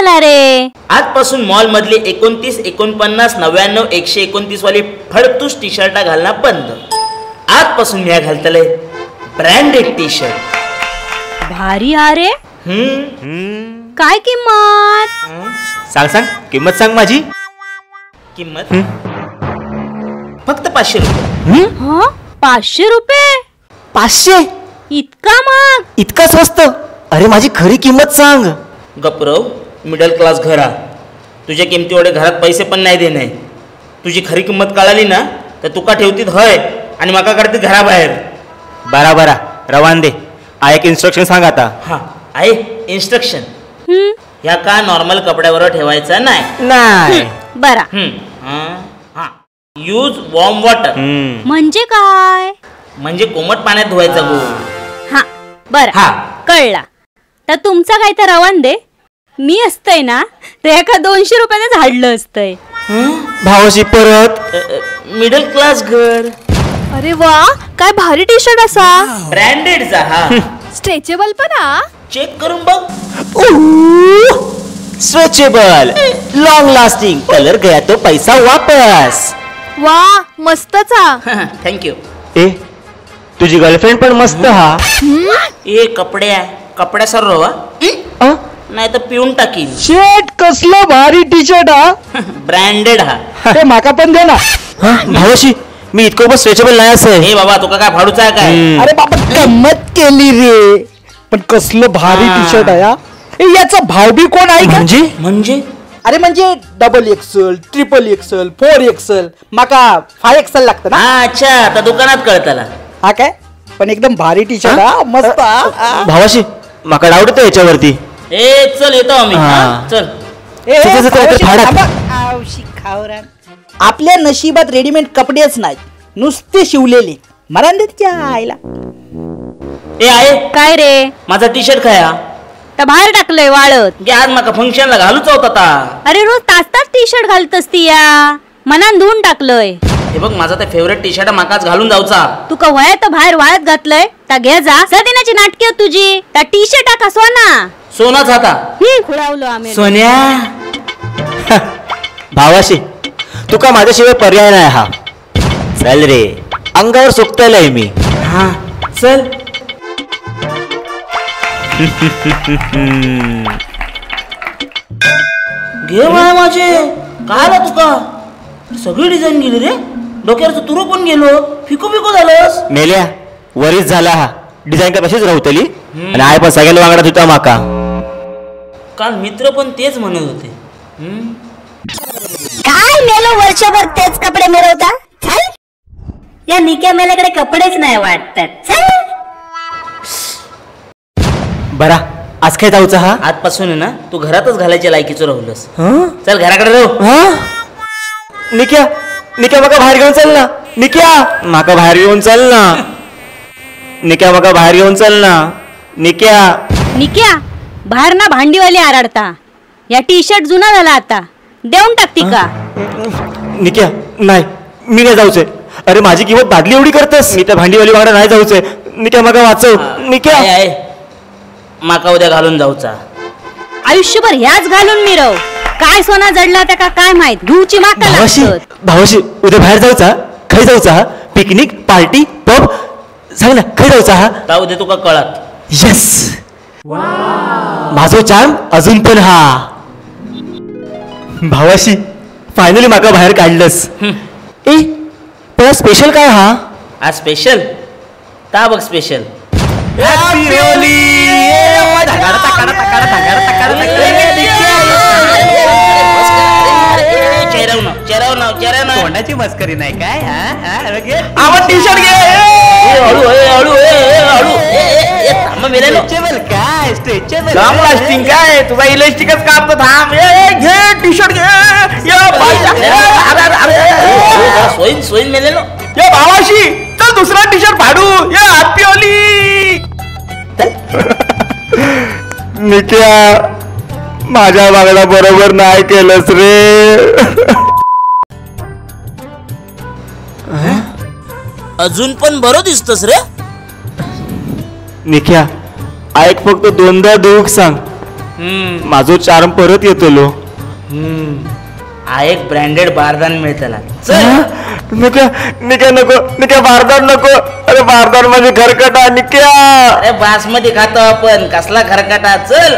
झाला रे? आजपासून मॉल मधले 29, 49, 99, 129 वाली फडतूस टी शर्ट घालणं बंद. आजपासून मी घालतले ब्रँडेड टी शर्ट. भारी हा रे. काय किंमत? सांग सांग किंमत सांग माझी. किंमत फक्त 500 रुपये. 500 रुपये? 500? इतका महाग? इतका स्वस्त? अरे माझी खरी किंमत सांग. गपरव, मिडल क्लास घरा, तुझ्या किमती एवढे घरात पैसे पण नाही देणे. तुझी खरी किंमत कळाली ना तर तुका ठेवतीत हय आणि माका काढते घराबाहेर. बरा बरा रवान दे. एक इन्स्ट्रक्शन सांग आता. हा आहे इन्स्ट्रक्शन. ह्या का नॉर्मल कपड्यावर ठेवायचा नाही. नाही बरा. हा, यूज वॉर्म वॉटर. म्हणजे काय? म्हणजे कोमट पाण्यात धुवायचा गो. हा बरं, हा कळला. तर तुमचा काय तर रवान दे. मी असतंय ना तर एका 200 रुपयातच हाडलं असतंय. भावाशी परत मिडल क्लास घर. अरे वा, काय भारी टी शर्ट असा, ब्रँडेड चा. हा स्ट्रेचेबल पण. हा चेक करून बघ. Stretchable, long lasting, colour Gaya तो पैसा वापस. वा मस्तच हा. Thank you. ए तुझी गर्लफ्रेंड पण मस्त हा. ए कपड्या कपड्या सर रवा नाही तर पिऊन टाकीन. शेट कसलं भारी टी शर्ट हा, ब्रँडेड हा. ते माका पण दे ना. भावाशी मी इतकं पण स्ट्रेचेबल नाही असेल. हे बाबा तुका काय भाडूचा आहे काय? अरे बाबा गंमत केली रे, पण कसलं भारी टी शर्ट आहे. याचा भाव बी कोण आहे का? म्हणजे म्हणजे अरे म्हणजे double axel, triple axel, 4 axel, माका 5 एक्सेल लागतं ना. अच्छा आता दुकानात कळताला. हा काय पण एकदम भारी टी शर्ट हा, मस्त. भावाशी माका डाऊट येतो याच्यावरती. ए चल येतो आम्ही. चल आपल्या नशिबात रेडीमेड कपडेच नाहीत, नुसते शिवलेले. मरण दे तिच्या आईला. ए आहे काय रे? माझा टी शर्ट खाया तर बाहेर टाकलंय वाळत. आज माका फंक्शनला घालूच होता आता. अरे रोज तास तास टी शर्ट घालतस ती, या मनान धुवून टाकलंय. हे बघ माझा ते फेवरेट टी शर्ट माकाच घालून जाऊचा. तुका वय तर बाहेर वाळत घातलंय ता घे जा. सदिनाची नाटकी तुझी. त्या टी शर्ट का सोना सोनाच आता खुळावलो आम्ही. सोन्या भावाशी तुका माझ्याशिवाय पर्याय नाही हा. चल रे अंगावर सुकतलंय मी. हा चल. घे माय माझे. काय आला तुका? सगळी डिझाईन गेली रे, डोक्यावरचं तुरू पण गेलो, फिको फिको झालंस. मेल्या वरीच झाला हा. डिझाईन का कशीच राहतली आणि I पण सगळ्यांना वांगडा होता माका. काल मित्र पण तेच म्हणत होते. काय मेलो वर्षभर तेच कपडे मिरवता. या निक्या मेल्याकडे कपडेच नाही वाटतात. बरा आज काय जाऊचा हा? आजपासून आहे ना तू घरातच घालायच्या लायकीचं राहुलस. चल घराकडे राहू. निक्या निक्या माका बाहेर घेऊन चल ना. निक्या माका बाहेर घेऊन चल ना. निक्या माका बाहेर घेऊन चल ना. निक्या निक्या बाहेर ना भांडीवाली आराडता. या टी शर्ट जुना झाला आता, देऊन टाकती का? निक्या नाही मी नाही जाऊचे. अरे माझी किंमत बादली एवढी करतेस? मी त्या भांडीवाली वांगडा नाही जाऊचे. निक्या माका वाचव. निक्या माका उद्या घालून जाऊचा. आयुष्यभर ह्याच घालून मिरव. काय सोना जडला त्या का काय माहित. धुवची माका लागतात. भावाशी उद्या बाहेर जाऊचा. खै जाऊचा? पिकनिक, पार्टी, पब, सांग ना खै जाऊचा हा? ता उद्या तुका कळत. येस माझो चार्म अजून पण हा. भावाशी फायनली माका बाहेर काढलंस. ए पण स्पेशल काय हा? आज स्पेशल ता बघ स्पेशल. तोंडाची मस्करी नाही काय? टी शर्ट घे. काय स्ट्रेचेबल लॉंग लास्टिंग काय? तुझा इलेस्टिकच कापतो. थांब घे टी शर्ट घे. सोयीन सोयीन मेलेलो. ये भावाशी चल दुसरा टी शर्ट फाडू. ये हॅपी होली. निक्या माझ्या बागडा बरोबर नाही केलंस रे. अजून पण बरं दिसतस रे. निक्या ऐक फक्त दोनदा दुःख सांग. माझो चार्म परत येतलो. हा एक ब्रँडेड बारदान मिळतला. चल. निक्या निक्या नको, निक्या बारदान नको. अरे बारदान म्हणजे खरकटा निक्या. अरे बासमती खातो आपण, कसला खरकटा. चल.